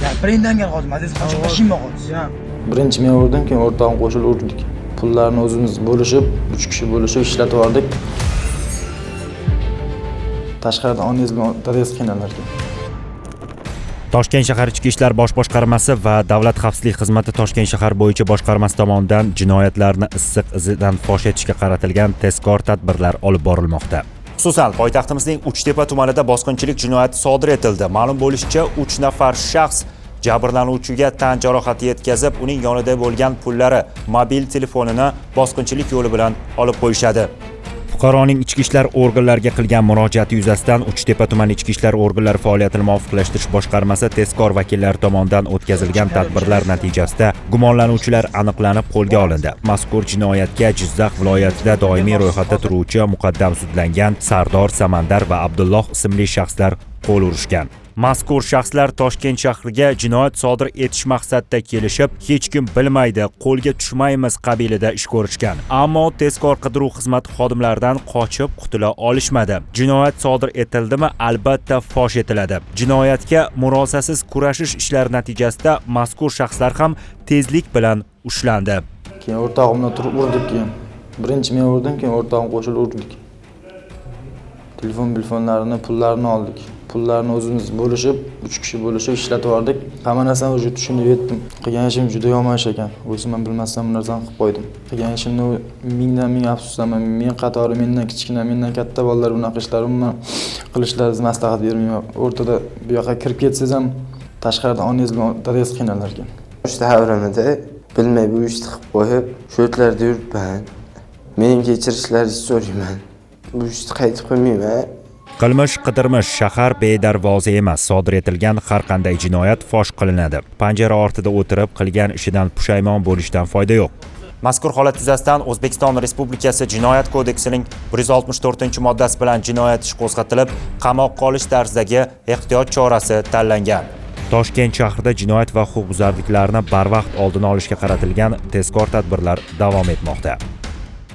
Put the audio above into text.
Gapiringdan hozir mazangiz qochib tashlayman hozir. Birinchi men urdim, keyin o'rtog'im qo'shilib urdik. Pullarni o'zimiz bo'lishib, 3 kishi bo'lishib ishlatib yubordik. Tashqarida onangiz bilan dadangiz qiynalar ekan. Toshkent shahar Ichki ishlar bosh boshqarmasi va Davlat xavfsizlik xizmati Toshkent shahar bo'yicha boshqarmasi tomonidan jinoyatlarni issiq izidan fosh etishga qaratilgan tezkor tadbirlar olib borilmoqda. Xususan, poytaxtimizning Uchtepa tumanida bosqinchilik jinoyati sodir etildi. Ma'lum bo'lishicha, 3 nafar shaxs jabrlanuvchiga tan jarohati yetkazib, uning yonida bo'lgan pullari, mobil telefonini bosqinchilik yo'li bilan olib qo'yishadi. Fuqaroning ichki ishlar organlariga qilgan murojaati yuzasidan Uchtepa tuman ichki ishlar organlari faoliyatini muvofiqlashtirish boshqarmasi tezkor vakillari tomonidan o'tkazilgan tadbirlar natijasida gumonlanuvchilar aniqlanib qo'lga olindi. Mazkur jinoyatga Jizzax viloyatida doimiy ro'yxatda turuvchi muqaddam sudlangan Sardor, Samandar va Abdulloh ismli shaxslar qo'l urishgan. Mazkur shaxslar Toshkent shahriga jinoyat sodir etish maqsadida kelishib, hech kim bilmaydi, qo'lga tushmaymiz qabilida ish ko'rishgan. Ammo tezkor qidiruv xizmati xodimlaridan qochib qutula olishmadi. Jinoyat sodir etildimi, albatta fosh etiladi. Jinoyatga murosasiz kurashish ishlari natijasida mazkur shaxslar ham tezlik bilan ushlandi. Keyin o'rtog'im bilan turib urdik keyin. Birinchi men urdim, keyin o'rtog'im qo'shilib urdik. Telefon telefonlarini, pullarini oldik. Pullarni o'zimiz bo'lishib, 3 kishi bo'lishib ishlatib yubordik. Hamma narsani уже tushunib yetdim. Qilgan ishim juda yomon ish ekan. O'zim ham bilmasdan bu narsani qilib qo'ydim. Qilgan ishimni mingdan ming afsusdaman. Men qatori mendan kichkina, mendan katta bolalar bunaqa ishlar umuman qilishlarini maslahat bermayman. O'rtada bu yoqqa kirib ketsangiz ham tashqarida onangiz bilan dadangiz qiynalar ekan. O'sha davrimida bilmay bu ishni qilib qo'yib, shu yerlarda yuribman. Meni kechirishlaringizni so'rayman. Bu ishni qaytib qilmayman. Qilmish qidirmish shahar bedarvoza emas. Sodir etilgan har qanday jinoyat fosh qilinadi. Panjara ortida o'tirib qilgan ishidan pushaymon bo'lishdan foyda yo'q. Mazkur holat yuzasidan O'zbekiston Respublikasi Jinoyat kodeksining 164-moddasi bilan jinoyat ishi qo'zg'atilib, qamoqqa olish tarzidagi ehtiyot chorasi tanlangan. Toshkent shahrida jinoyat va huquqbuzarliklarni barvaqt oldini olishga qaratilgan tezkor tadbirlar davom etmoqda.